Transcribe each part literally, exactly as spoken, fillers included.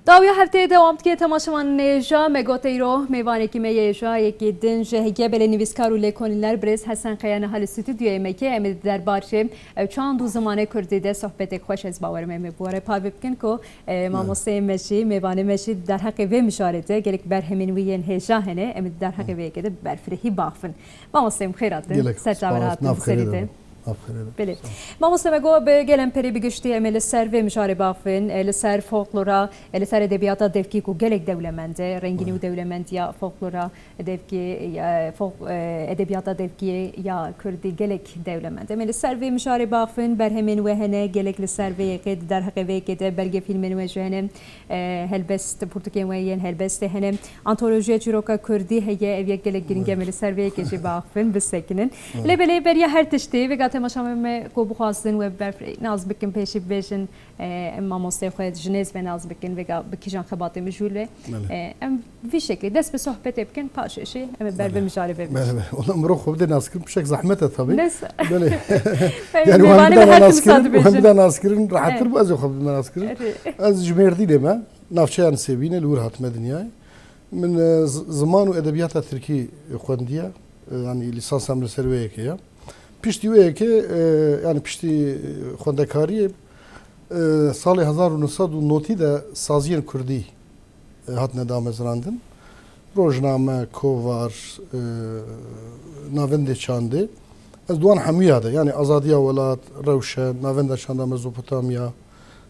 Dawiya hefteyê dewam dike temaşevanên hêja. Me got îro mêvanekî me yê hêja yekî din ji hêja belê nivîskar û lêkolîner birêz Hesen Kaya niha li stûdyoyê me ke em ê di derbarê çand û zimanê kurdî de sohbetêk xweş ez bawerim em ê bi we re parve bikin ku, e, mamosteyê me jî, mêvanê me jî di derheqê vê mijarê de gelek berhemên wî yên hêja hene. Em ê di derheqê vê yekê de bi berfirehî baxivin. Mamosteyê min xêr hatin. Ser çavan hatin serî te. Belê. Mamoste me got bi gelek perê bi giştî em ê li ser vê mijarê baxivin, e, li ser folklora, e, li ser edebiyata devkî ku gelek dewlemend e, rengînî û dewlemendiya folklora devkî, e, folk-, e, edebiyata devkî ya kurdî gelek dewlemend e. Em ê li ser vê mijarê baxivin, berhemên we hene, gelek li ser vê yekê, di derheqê vê yekê de belgefîlmên we jî hene. E, helbest, pirtûkên we yên helbestê hene. Antolojiya çîroka kurdî heye, ev yek gelek giring e, em ê li ser vê yekê jî biaxivin, bisekinin. Lê belê beriya her tiştê, vêga temaşevanên me ku bixwazin we bi berf nas bikin, pêşî bibêjin, e, em mamosteyê xwe ji nêz ve nas bikin, vêga bi kîjan xebatê mijûl e. E, em vî şeklê dest bi sohbetê bikin, paşê jî em ê ber bi mijarê ve bikin. Belê, belê. Wala mirov xwe bide naskirin pişek zehmet e tabî. Belê. Yani wan bida naskirin, wan bida naskirin rehettir bû ez ê xwe bidime naskirin. Ez ji Mêrdînê me. Navçeya Nisêbînê li wir hatime dinyayê. Min, e, z-, ziman û edebiyata tirkî xwendiye. E, yanî lîsansa min li ser wê yekê ye. Piştî wê yekê, e, yanî piştî, e, xwendekariyê, e, salê hezar û neh sed û notî de saziyên kurdî, e, hatine damezrandin. Rojname, kovar, e, navendê çandê. Ez di wan hemûya de, yanî Azadiya Welat, Rewşe, Navenda Çanda Mezopotamya,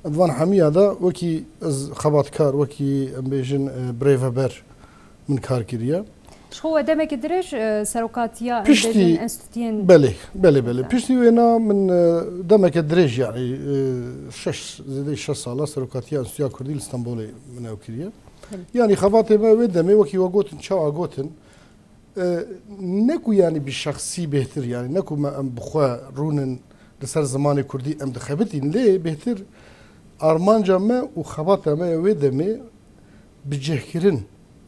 di van hemûya de wekî ez xebatkar, wekî em bêjin, e, birêveber min kar kiriye. Ji xwe we demekî dirêj, e, serokatiya em bêjin enstituyên... Belê, belê, belê. Piştî wêna min, e, demeke dirêj, yanî, e, şeş, zêdeyî şeş sala serokatiya Enstitûya Kurdî li Stenbolê min ew kiriye. Belê. Yanî xebatê me wê demê wekî we gotin, çawa gotin, E, ne ku yanî bi şexsî bêhtir, yanî ne ku me em bi xwe rûnin li ser zimanê kurdî em dixebitîn, lê bêhtir armanca me û xebata me ya wê demê bicihkirin,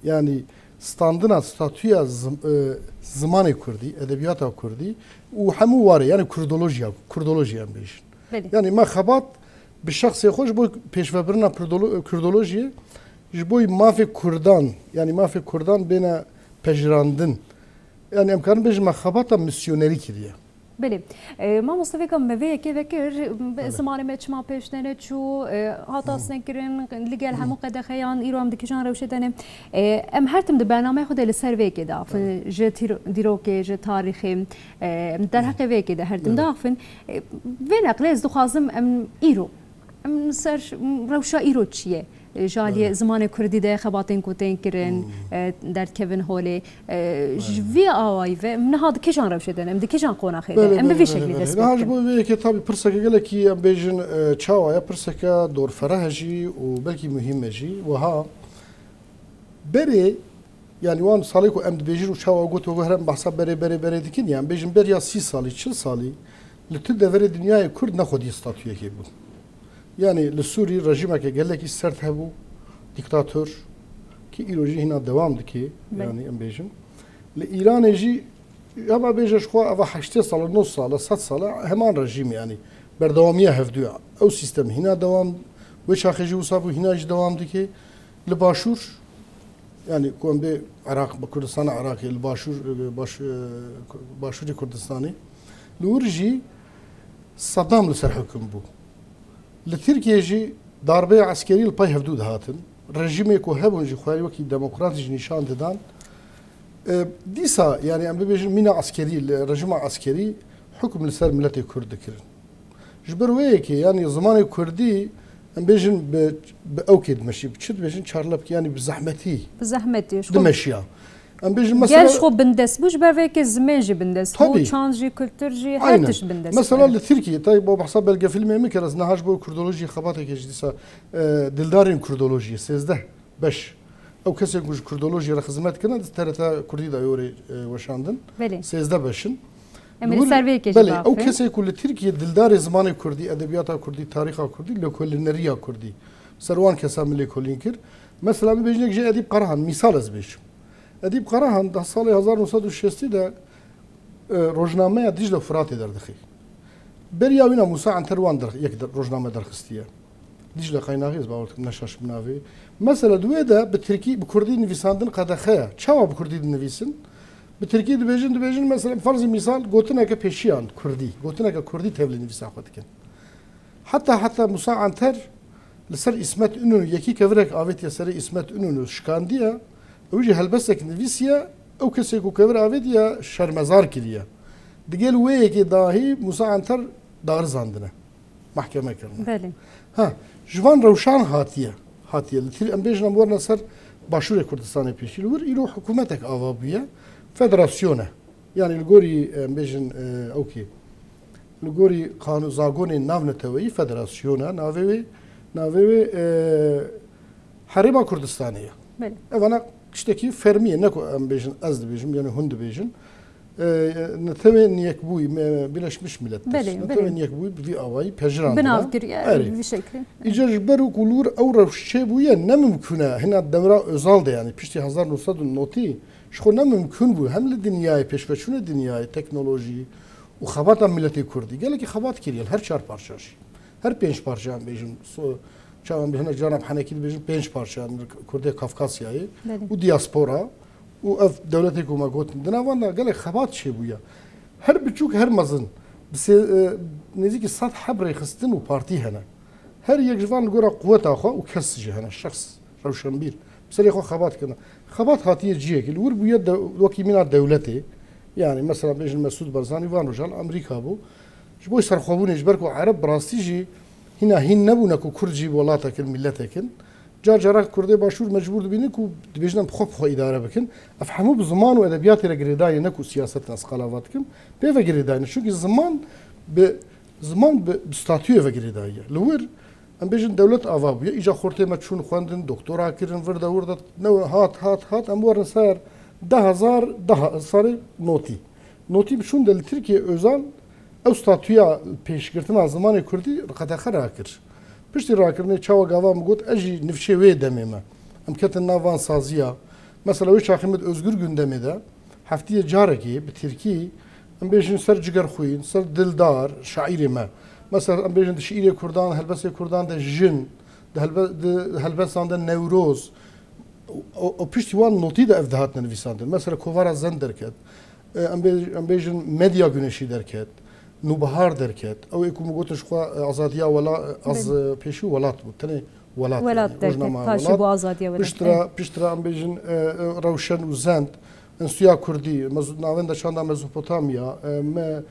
yanî standina, statûya zim-, e, zimanê kurdî, edebiyata kurdî û hemû warê, yanî kurdolojiya, kurdolojiya em bêjin. Belê. Yanî me xebat bi şexsê xwe ji bo pêşvebirina purdolo-, kurdolojiyê, ji bo mafê kurdan, yanî mafê kurdan bêne pejirandin. Yanî em karin bêjin me xebata misyonerî kiriye. Belê. E, mamoste vêga me vê yekê vekir, zimanê me çima pêş de neçû, e, hat astengkirin, li gel hemû qedexeyan, îro em di kîjan rewşê de ne. E, em her tim di bernameya xwe de li ser vê yekê diaxivin, ji tîro-, dîrokê, ji tarîxê, e, em derheqê vê yekê de her tim diaxivin. E, vê neqlê ez dixwazim em îro, em ser rewşa îro çi ye? E, ji aliyê zimanê kurdî de xebatên ku tên kirin, e, derdikevin holê. E, ji vî awayî ve em niha di kîjan rewşê de ne, em di kîjan qonaxê de, em bi vî şeklî dest pê bikin. Niha ji bo vê yekê tabî pirseke gelekî em bêjin, e, çawa ye, pirseke dorfereh e jî û belkî muhîm e jî. Wiha berê, yanî wan salê ku em dibêjin û çawa got we here em behsa berê, berê, berê dikin, yan bêjin beriya sî salî, çil salî li tu deverê dinyayê kurd ne xwediyê statuyekê bû. Yanî li Sûrî rejîmeke gelekî sert hebû, dîktator, ki îro jî hîna dewam dike, yanî em bêjin. Li Îranê jî, hema bêje ji xwe eva heştê sal e, nod sal e, sed sal e, heman rejîm yanî berdewamiya hevdû ya. Ew sîstem hîna dewam, wê çaxê jî wisa bû, hîna jî dewam dike. Li Başûr, yanî ku em bê Iraq, bi Kurdistana Iraqê, li Başûr, e, baş-, e, Başûrê Kurdistanê, li wir jî Sedam li ser hukm bû. Li Tirkiyê jî darbeya eskerî li pey hevdû dihatin. Rejîmê ku hebûn jî xwe wekî demokrat jî nîşan didan. E, dîsa, yanî em bibêjin mîna eskerî, li rejîma eskerî hukm li ser miletê Kurd dikirin. Ji ber wê yekê, yanî zimanê Kurdî, em bêjin bi, bi ewkê dimeşî, bi çi dibêjin, çarlebkî, yanî bi zehmetî dimeşiya. Em bêjin mesela... Gel ji xwe bindest bû, ji ber vê yekê zimên jî bindest bû, çand jî, kultur jî, her tişt bindest bû. Mesela li Tirkiyê, taybî bo behsa belgefîlmê min kir, ez niha ji bo kurdolojiyê xebateke jî dîsa, e, dildarên kurdolojiyê, sêzdeh beş. Ew kesên ku ji kurdolojiyê re xizmet kirin, di T R T Kurdî de yorê, e, weşandin. Belê. Sêzdeh beş in. Em ê li ser vê yekê jî biaxivin. Belê, ew kesê ku li Tirkiyê dildarê zimanê Kurdî, edebiyata Kurdî, tarîxa Kurdî, lêkolîneriya Kurdî, ser wan kesa min lêkolîn kir. Mesela, bibêjin yek jê Edîb Karahan, mîsal ez bêjim. Edîb Karahan di salê hezar neh sed û şêstî de, e, rojnameya Dicle Firatê derdixî. Beriya wîna Musa Anter wan der-, yek der-, rojname derxistiye. Dîcle Qaynaxî, ez bawer dikim neşaşim navê. Mesela di wê de bi tirkî, bi kurdî nivîsandin qedexe ye. Çawa bi kurdî dinivîsin? Bi tirkî dibêjin, dibêjin, mesela, ferzî mîsal, gotineke pêşiyan kurdî, gotineke kurdî tevlî nivîsa xwe dikin. Heta, heta Musa Anter li ser Îsmet Înonû, yekî kevirek avêtiye serê Îsmet Înonû, şikandiye, ew jî helbestek nivîsiye, ew kesê ku kevir avêtiye şermezar kiriye. Digel wê yekê dahî Musa Anter darizandine, mahkeme kirine. Belê. Ha, ji van rewşan hatiye, hatiye. Li tir-, em bêjin em werine ser Başûrê Kurdistanê pêşî. Li wir îro hikûmetek ava bûye, federasyon e. Yani li gorî, em bêjin, e, ew kê, li gorî qanû-, zagonên navneteweyî federasyon e, navê wê, navê wê, e, Herêma Kurdistanê ye. Belê. Evana tiştekî fermî ye, ne ku em bêjin, ez dibêjim, yani hûn dibêjin. E, Netewên Yekbûyî, me, Birleşmiş Milletler. Belê, Netewên belê. Yekbûyî bi vî awayî pejirandine. Binav kiriye, Erê. Bi şeklî. Îcar ji ber ku li wir ew rewş çêbûye, ne mimkûn e. Hina dewra Özal de, yani piştî hezar nû sed û notî, ji xwe ne mimkûn bû. Hem li dinyayê, pêşveçûnê dinyayê, teknolojî û xebata miletê kurdî. Gelekî xebat kiriye, her çar parça jî. Her pênc parçeyan bêjin, so-, çawan bi hinek caran bi henekî dibêjin, pênc parçeyan, Kurdê Kafkasyayê Belê. Û diaspora û ev dewletê ku me gotin. Di nav wan de gelek xebat çêbûye. Her biçûk, her mezin. Bi sê-, e, nêzîkî sed heb rêxistin û partî hene. Her yek ji van li gora quweta xwe û kes jî hene, şexs, rewşenbîr. Bi serê xwe xebat kirine. Xebat hatiye ciyekî. Li wir bûye de-, wekî mîna dewletê. Yani mesela bêjin Mesûd Barzanî van roja li Amerîka bû. Ji bo serxwebûnê, ji ber ku Ereb bi rastî jî hîna hîn nebûne ku Kurd jî welatek in, miletek in. Car caran Kurdê Başûr mecbûr dibînin ku dibêjin em bi xwe bi xwe îdare bikin. Ev hemû bi ziman û edebiyatê re girêdayî ne ku siyaset ez qala va dikim. Pê ve girêdayî ne. Çunkî ziman bi, ziman bi, bi statûyê ve girêdayî ye. Li wir, em bêjin dewlet ava bûye. Îca xortê me çûn xwendin, doktora kirin, vir de wir de ne hat, hat, hat. Em werin ser deh hezar, deh, serê notî. Notî bi şûn de li Tirkiye Özal ew statûya pêşgirtina zimanê kurdî li qedexe rakir. Piştî rakirinê çawa gava min got, ez jî nifşê wê demê me. Em ketin nav van saziya. Mesela wê çaxê min di Özgür Gündemê de heftiyê carekê bi tirkî, em bêjin ser Cigerxwîn, ser Dildar, şaîrê me. Mesela em bêjin di şiîrê kurdan, helbestê kurdan de jin, di helbe-, di helbestan de Newroz, û, û piştî wan notî de ev dihatine nivîsandin. Mesela Kovara Zend derket, e, em bê-, em bêjin Medya Güneşî derket, Nûbihar derket. Ew ê ku min gotin ji xwe, e, azadiya wela-, e, az, Belê. e, pêşî welat bû. Tenê welat, Welat yani, derket, rojnama paşê welat. Bû azadiya welat. Piştre, Evet. piştre em bêjin, e, e, Rewşen û Zend, Enstitûya Kurdî, Mezo-, Navenda Çanda Mezopotamya, e, me,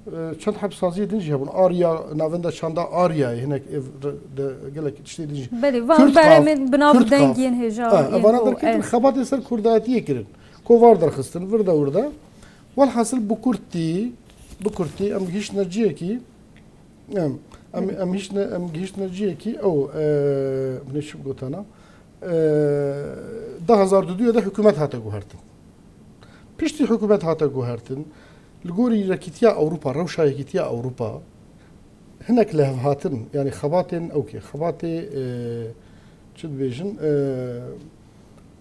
e, çend heb saziyê din jî hebûn. Arya, Navenda Çanda Aryayê, hinek ev re-, de, gelek tiştê din jî. Belê, van Kurd beremên Kav, bi nav Kurd Kav. dengên hêja Ha, yên evana ku, derketin, evet. xebatê ser kurdayetiyê kirin. Kovar derxistin, vir de wir de. Welhasil bi kurtî, bi kurtî em gihiştine ciyekî, em, em, em hiştine, em gihiştine ciyekî ew, e, binê çi bigotana, e, du hezar û duyê de hikûmet hate guhertin. Piştî hikûmet hate guhertin, li gorî Yekîtiya Ewropa, rewşa Yekîtiya Ewropa, hinek lihevhatin, yani xebatên, ew kê, xebatê, e, çi dibêjin, e,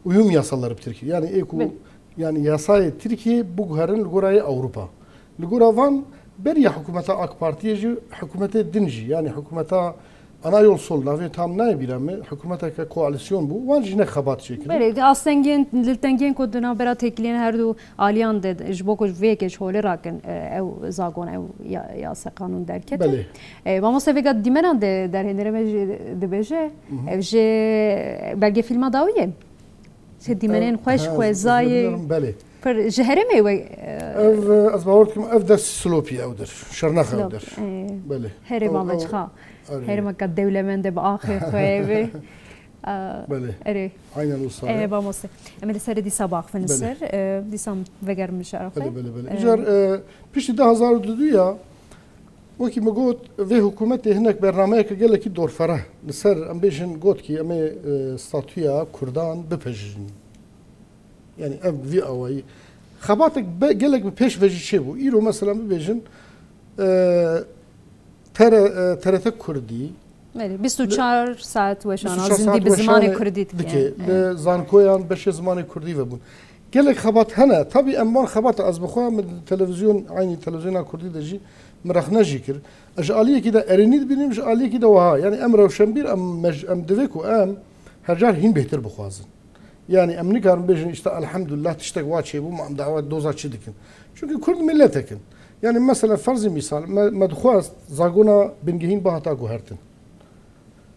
uyum yasaları bi Tirkî. Yani ê ku, Belê. yani yasayê Tirkiyê biguherin li gora yê Ewropa. Li gora van beriya hikûmeta AK Partiyê jî, hikûmetê din jî, yani hikûmeta Ana Yol Sol, navê tam nayê bîra me, hikûmeteke koalîsyon bû, wan jî ne xebat çêkirin. Belê, astengiyên, diltengiyên ku di navbera têkiliyên her du aliyan de, ji bo ku vê yekê ji holê rakin, e, ew zagon, ew ya-, yasa qanûn derketin. Belê. E, mamoste, vêga dîmenan de derhênirê me jî dibêje, Mhm. ev jê belgefîlma dawî ye? Ji dîmenên Ev, xweş, ha, xwezayê, ez biliyorum, belê. pir ji herêmê we, e, Ev, e, ez bawer dikim, ev dest Silopî ew dir, Şernex ew Silop, dir. e, Belê. herêma Ew, me ew, çiqa. Erê. Herêmeke dewlemend e bi axê xwe ve. E, Belê. erê. Aynen wisa E, ye. mamoste. Em ê li serê dîsa baxivin li Belê. ser. E, dîsa vegerin ji xwe. Belê, belê, belê. E, Îcar, e, piştî du hezar û duyê ya, wekî min got, vê hikûmetê hinek bernameyeke gelekî dorfere li ser, em bêjin, got kî em ê, e, statûya kurdan bipejirînin. Yani ev vî awayî. Xebatek be-, gelek bi pêş ve jî çêbû. Îro mesela bibêjin, e, T R, e, T R T Kurdî, Belê, bîst û çar saet weşana bîst û çar zindî saet bi zimanê weşanê kurdî dike. dike. Li Evet. zankoyan beşê zimanê kurdî ve bûn. Gelek xebat hene. Tabî em van xebata ez bi xwe min televîzyon, aynî televîzyona kurdî de jî Min rexne jî kir. Ez ji aliyekî de erênî dibînim, ji aliyekî de wiha. Yanî em rewşenbîr, em mec-, em divê ku em her car hîn bêhtir bixwazin. Yanî em nikarin bêjin, işte, elhamdulillah, tiştek wa çêbû, ma em dawa doza çi dikin? Çünkü Kurd miletek in. Yanî mesela ferzî mîsal, me, me dixwest zagona bingehîn bihata guhertin.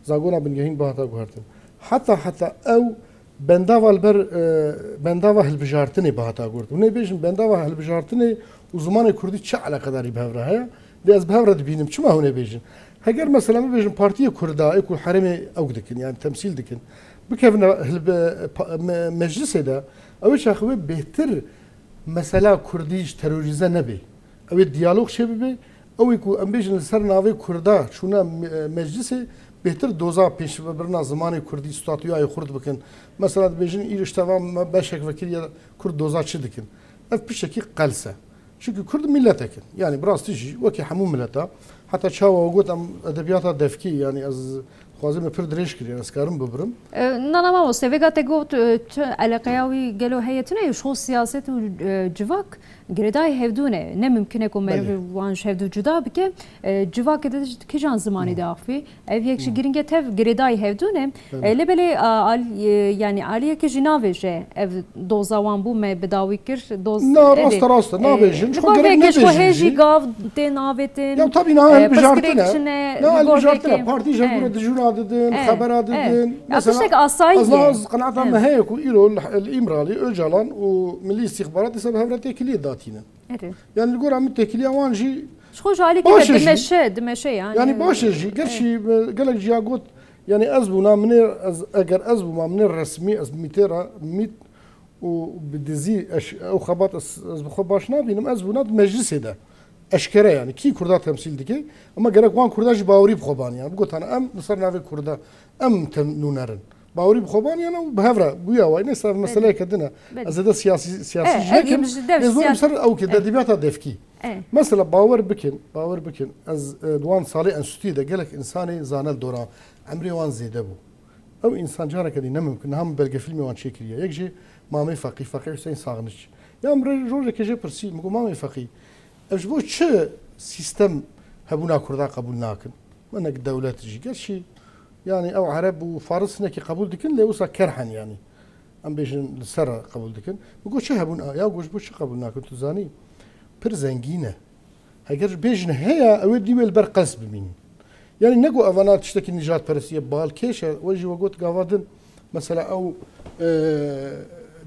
Zagona bingehîn bihata guhertin. Heta, heta ew bendava li ber, e, bendava hilbijartinê bihata guhertin. Hûn ê bêjin, bendava hilbijartinê û zimanê kurdî çi eleqedarî bi hev re heye? Lê ez bi hev re dibînim. Çima hûn ê bêjin? Heger mesela bibêjin partiyê kurda, ê ku herêmê ew dikin, yani temsîl dikin, bikevine hilbi-, pa-, me-, meclisê de, ew ê çaxê wê bêhtir mesela kurdî ji terorîze nebe. Ew ê diyalog çêbibe. Ew ê ku em bêjin li ser navê kurda çûna me-, meclisê, bêhtir doza pêşbirina zimanê kurdî, statuyayê xurt bikin. Mesela dibêjin, îro işte va me beşek vekirî ya kurd doza çi dikin? Ev piştekî qels e. Çünkü kurd miletek in. Yani bi rastî jî wekî hemû mileta, heta çawa we got em edebiyata devkî, yani ez dixwazim me pir dirêj kiriye, ez karim bibirim. E, na, na, mamoste, vêga te got, e, tu eleqeya wî gelo heye tune ye, ji xwe siyaset û, e, civak girêdayî hevdû ne. Ne mimkun e ku meriv Belê. wan ji hevdû cuda bike. E, civakê de kîjan zimanî diaxivî? Ev yek jî Hmm. giring e, tev girêdayî hevdû ne. Belê. E, lê belê, a, al-, e, yani aliyekê jî navêje ev doza wan bû me bi dawî kir, doz Na, ev ê. rast e, rast e, E, nabêjin. Ji xwe gerek nebêjin jî. Gav tê navêtin. Ya tabii, na, e, hilbijartin pirsgirêk e. çi ne, Na, li gor hilbijartin e. vekê. Partî ji E. gure dijûna didin, E. xebera E. didin. Ya Mesela, tiştek asayî ez ye. na, ez qenaeta E. me heye ku îro li, li Îmralî Ocalan û Milî Îstîxbarat dîsa bi hev re têkiliyê datînin. Erê. Yani li gora min têkiliya wan jî Ji xwe ji alî baş e jî. dimeşe, dimeşe yani. Yani baş e jî. E. Gerçî, e, gelek ciya got, yani ez bûna min ê, ez, eger ez bûma min ê resmî, ez mîtê re, mît û bi dizî eş-, ew xebat ez, ez bi xwe baş nabînim, ez bûna di meclisê de. Eşkere yani. Kî kurda temsîl dike? Ama gerek wan kurda jî bawerî bi xwe banî. Yani bigotane em li ser navê kurda, em tem-, nûner in. Bawerî bi xwe banî yani û bi hev re bûya wayne ser Belê. meseleyeke din e. Belê. Ez zêde siyasî, siyasî E, jî e, nekim. Ji dev Lê zorim siyas-, ser ew ki e. edebiyata devkî. E. Mesela bawer bikin, bawer bikin. Ez, e, di wan salê enstituyê de gelek insanê zane li dora. Emrê wan zêde bû. Ew însan careke dî ne mimkun. Niha min belgefîlmê wan çêkiriye. Yek jê Mamê Feqî, Feqî Huseyîn Saxniç. Ya min re-, rojekê jê pirsî, min got, Mamê Feqî, ev ji bo çi sîstem hebûna Kurda qebûl nakin? Hinek dewlet jî. Gerçî, yani ew Ereb û Faris hinekî qebûl dikin, lê wisa kerhen yani. Em bêjin li ser re qebûl dikin. Min got, çi hebûn a? Ya got, ji bo çi qebûl nakin? Tu zanî, pir zengîn e. Heger bêjin heye, ew ê dî wê li ber qels bimînin. Yani ne ku evana tiştekî nijadperestî ye, balkêş e, we jî we got gava din, mesela ew, e,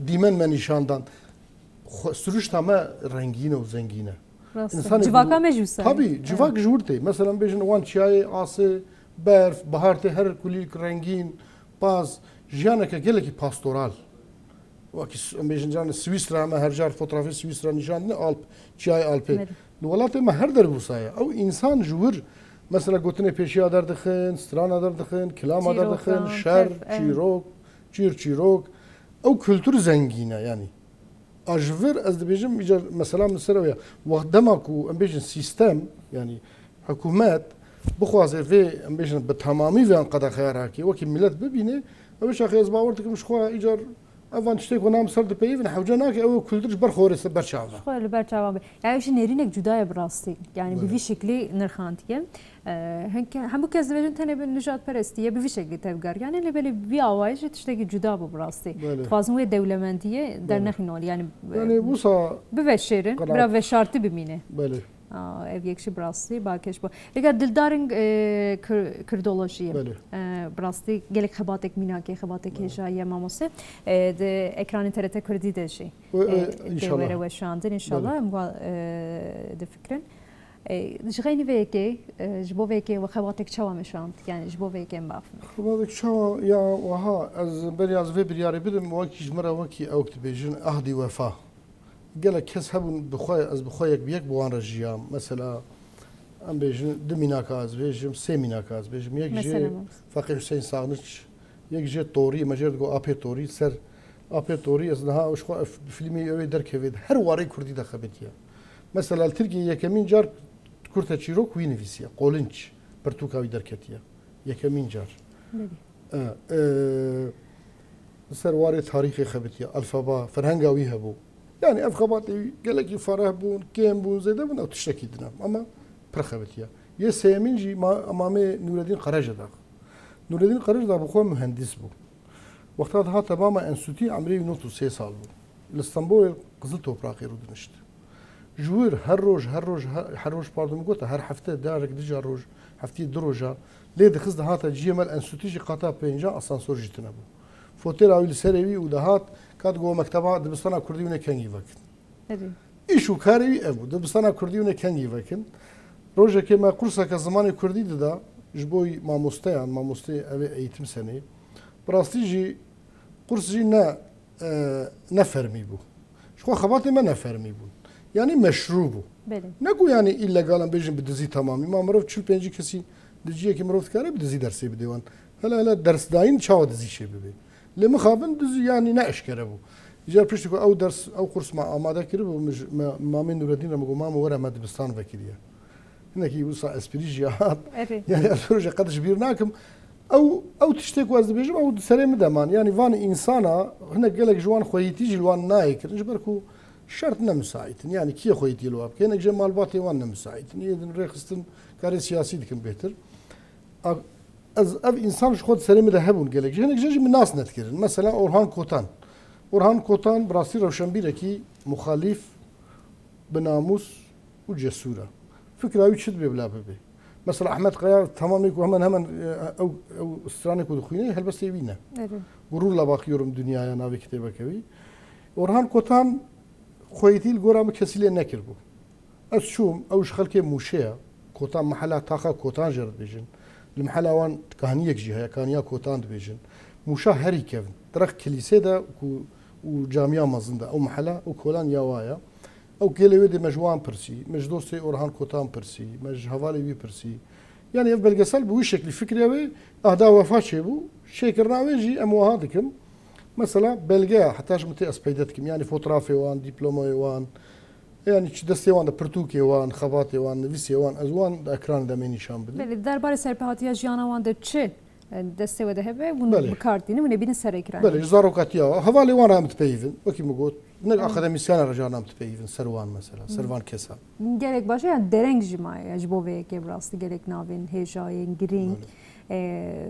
dîmen me nîşan dan. Xwe, siruşta me rengîn e û zengîn e. Rast e. Civaka me jî wisa ye. Tabî, civak ji wir tê. Mesela em bêjin wan çiyayê asê, berf, bihar tê her kulîlk rengîn, paz, jiyaneke gelekî pastoral. Wekî s-, em bêjin caran Swîsra, me her car fotografê Swîsra nîşan dine, Alp, çiyayê Alpê. Belê. Li welatê me her der wisa ye. Ew însan ji wir, mesela gotinê pêşiya derdixin, strana derdixin, kilama Çîrokan, derdixin, şer, tev, e. çîrok, çîr çîrok. Ew kultur zengîn e yani. A ji vir ez dibêjim, îcar mesela min ser ew ya. Wext dema ku em bêjin sîstem, yani hikûmet bixwaze vê, em bêjin bi temamî vê an qedexeya rakê, wekî milet bibîne, ew çaxê ez bawer dikim ji xwe îcar ev van tiştê ku nam ser dipeyivin, hewce nake ew kultur ji ber xwe ser ber çav be. Xwe li ber çavan be. Yani ew jî nêrînek cuda ye bi rastî. Yani bi Belê. vî şeklî nirxandiye. Ee, hin ke-, hemû kes dibêjin tenê bi nijadperestî ye, bi vî şeklî tevger. Yani lê belê vî awayî jî tiştekî cuda bû bi rastî. Belê. Dixwazin wê dewlemendiyê Belê. dernexînin olî. Yani, Yani e, wisa biveşêrin, qenaat. bira veşartî bimîne. Belê. Aa, ev yek jî bi rastî balkêş bû. Lêga dildarên, e, kir-, kirdolojiyê. Belê. E, bi rastî gelek xebatek mînakê, xebatek Belê. hêjayî ye mamoste. E, di ekranê T R T Kurdî de jî, Wê, e, wê, tê înşallah. were weşandin, înşallah. Belê. Em wa, e, difikirin. E, ji xeynî vê yekê, e, ji bo vê yekê we xebatek çawa meşand? Yani ji bo vê yekê em bafin. Xebatek çawa ya wiha, ez beriya ez vê biryarê bidim, wekî ji min re wekî ew dibêjin, ahdî wefa. Gelek kes hebûn bi xwe, ez bi xwe yek bi yek bi wan re jiyam. Mesela, em bêjin, du mînaka ez bêjim, sê mînaka ez bêjim. Yek jê Mesela, Feqî Huseyîn Saxniç, yek jê Torî, me jê re digot Apê Torî, ser Apê Torî, ez niha ji xwe ev fîlmê ew ê derkevê di her warê kurdî de xebitiye. Mesela, li Tirkiyeyê yekemîn car kurte çîrok wî nivîsiye, Qolinç, pirtûka wî derketiye. Yekemîn car. Belê. E, e, li ser warê tarîxê xebitiye, alfaba, ferhenga wî hebû. Yani ev xebatê wî gelekî fereh bûn, kêm bûn, zêde bûn, ew tiştekî din e. Ama pir xebitiye. Yê sêyemîn jî ma-, Mamê Nûredîn Qerejedağ. Nûredîn Qerejedağ bi xwe muhendîs bû. Wexta dihate mama enstîtûyê emrê wî nod û sê sal bû. Li Stenbolê qizil topraqê rûdinişt. Ji wir her roj, her roj, her, her roj pardon min gote, her hefte carek dija roj, heftiyê du roja lê dixist dihate cihê me li enstîtû jî qata pênca asansor jî tune bû. Fotêla wî li serê wî û dihat, ka digot mekteba dibistana kurdî hûn ê kengî vekin. Erê. Îş û karê wî ev bû. Dibistana kurdî hûn ê kengî vekin. Rojekê me qurseke zimanê kurdî dida ji bo mamosteyan, mamosteyê ev ê eğitim senê. Bi rastî jî qurs jî ne, e, ne fermî bû. Ji xwe xebatê me ne fermî bûn. Yanî meşrû bû. Belê. Ne ku yanî îlegal em bêjin bi dizî temamî. Ma mirov çil pêncî kesî di cihekî mirov dikare bi dizî dersê bidê wan. Hele hele dersdayîn çawa dizî çê bibe. Lê mixabin dizî yanî ne eşkere bû. Îcar piştî ku ew ders, ew qurs me amade kiribû, min ji, me, Mamê Nûredîn re min got, "Mamo were me dibistan vekiriye." Hinekî wisa esprî jî hat. Erê. Yanî ez proje qet ji bîr nakim. Ew, ew tiştê ku ez dibêjim, ew di serê min de man. Yanî van însana, hinek gelek ji wan xweyîtî jî li wan nayê kirin, ji ber ku şert ne misaît in. Yanî kî yê xweyîtiyê li wan bike? Hinek jê malbatê wan ne misaît in. Yê din rêxistin karê siyasî dikin bêhtir. A, ez ev însan ji xwe di serê min de hebûn gelek jî. Hinek jê jî min nas nedikirin. Mesela Orhan Kotan. Orhan Kotan bi rastî rewşenbîrekî muxalîf, bi namûs û cesûr e. Fikra wî çi dibe bila bibe. Mesela Ahmet Kaya, tamamê ku hemen hemen, e, ew, ew stranê ku dixwîne, helbestê wî ne. Evet. Gururla bakıyorum dünyaya navê kitêbeke wî. Orhan Kotan xweyîtî li gora min kesî lê nekiribû. Ez çûm, ew ji xelkê Mûşê ye. Kotan, mehela taxa Kotan jê re dibêjin. Li mehela wan kaniyek jî heye, kaniya Kotan dibêjin. Mûşa herî kevn. Direkt kilîsê de ku, û camiya mezin de. Ew mehela, ew kolan ya wa ye. Ew gelê wê dê me ji wan pirsî, me ji dostê Orhan Kotan pirsî, me ji hevalê wî pirsî. Yanî ev belgesel bi wî şeklî fikriya wê, ahda wefa çêbû, çêkirina wê jî em wiha dikin. Mesela belgeya, heta ji min tê ez peyde dikim, yanî fotoğrafê wan, dîplomayê wan, yanî çi destê wan de pirtûkê wan, xebatê wan, nivîsê wan, ez wan di ekranê de me nîşan bidim. Belê, di derbarê serpêhatiya jiyana wan de çi e, destê we de hebe, hûn Belê. bi kar tînin, hûn ê bînin ser ekranê. Belê, ji zarokatiya hevalê wan re em dipeyivin. Wekî min got, hinek Hı. akademîsyen re caran em dipeyivin, ser wan mesela, ser Hı. van kesan. Gelek baş e, yani dereng jî maye, yani ji bo vê yekê bi rastî gelek navên hêja yên girîng. Belê. E,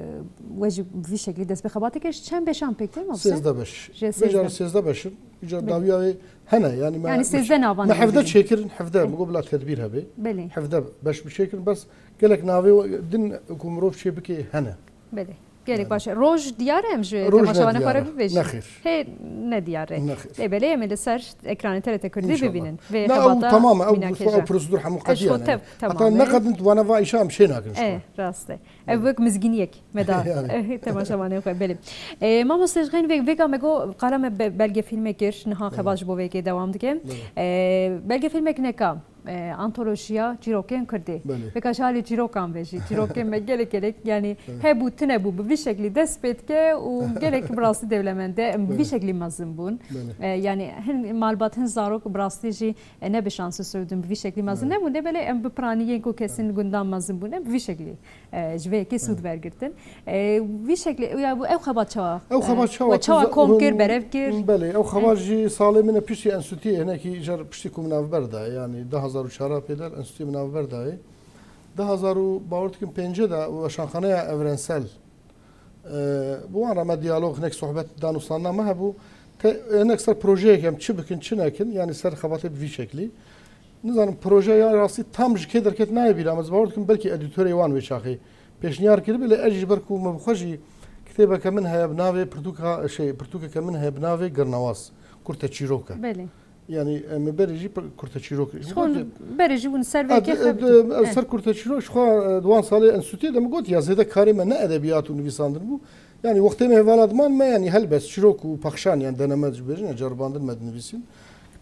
we jî bi vî şeklî dest bi xebatê kir, ji çend beşan pêk tê, mamoste? Sêzdeh beş. Ji Vê carê sêzdeh. sêzdeh beş in. Îcar Belê. dawiya wê hene, yani me, Yani me, sêzdeh navan me hevdeh hene. çêkirin, hevdeh, Belê. min got bila tedbîr hebe. Belê. Hevdeh beş bi çêkirin, bes gelek navê din ku mirov çê bike hene. Belê. Gelek Yani. baş e. Roj diyar e, em ji Roj temaşevanê xwe re nediyar e. bibêjin? Nexêr. Hê nediyar e. Nexêr. Lê belê em ê li ser ekranê T R T Kurdî İnşallah. bibînin. Vê Na, xebata ew tamam e, ew mînakê prosedûr hemû qediya ne. Ew Heta tamam e. neqedin tu vana va îşa em çê nakin ji E, xwe. rast e. Ev Evet. wek mizgîniyek me da Yani. temaşevanê xwe. Belê. E, mamoste ji xeyn vê, vêga me got, qala me be-, belgefîlmê kir, niha Evet. xebat ji bo vê yekê dewam dike. Evet. E, belgefîlmek neka. e, antolojiya çîrokên Kurdî. Belê. Vêka ji alî çîrokan ve jî. Çîrokên me gelek gelek, yanî Evet. hebû, tune bû, bi vî şeklî dest pê dike û gelek bi rastî dewlemend e. Em bi vî Belê. şeklî mezin bûn. Belê. E, yanî hin malbat, hin zarok bi rastî jî, e, ne bi şansî sûdin, bi vî şeklî mezin Belê. nebûn. Lê belê em bi piranî yên ku kesên gundan mezin bûn, em bi vî şeklî e, ji vê yekê sûd Evet. wergirtin. E, vî şeklê, ya, ew xebat çawa, Ew e, xebat çawa we çawa tu za-, kom kir, hûn, berev kir? Belê, ew xebat E. jî salê min e piştî enstîtûyê, hinekî car piştî ku min navber dayê, yanî du hazar û çar pê de enstîtûyê min navber dayê. Du hazar û, bawer dikim, pêncê de weşanxaneya Evrensel, e, bi wan re me diyalog, hinek sohbet, danûstandina me hebû. Te, hinek ser projeyek em çi bikin, çi nekin, yanî ser xebatê bi vî şeklî. Nizanim, proje ya rastî tam ji kê derket nayê bîra min. Ez bawer dikim belkî edîtorê wan wê çaxê pêşniyar kiribe, lê ez jî ji ber ku min bi xwe jî kitêbeke min heye bi navê pirtûka, şey, pirtûkeke min heye bi navê Girnewaz, kurte çîrok e. Belê. Yanî, em ê berê jî pir-, kurte çîrok. Ji xwe berê jî hûn ser vê Ed-, yekê ed-, xebitin. ed-, Eh. ser kurte çîrok, ji xwe, eh, di wan salê enstîtûyê de min got ya zêde karê me ne edebiyat û nivîsandin bû. Yanî wextê me hevala diman me, yanî helbest, çîrok û pexşan, yanî deneme dibêjin, ya ceribandin me dinivîsîn.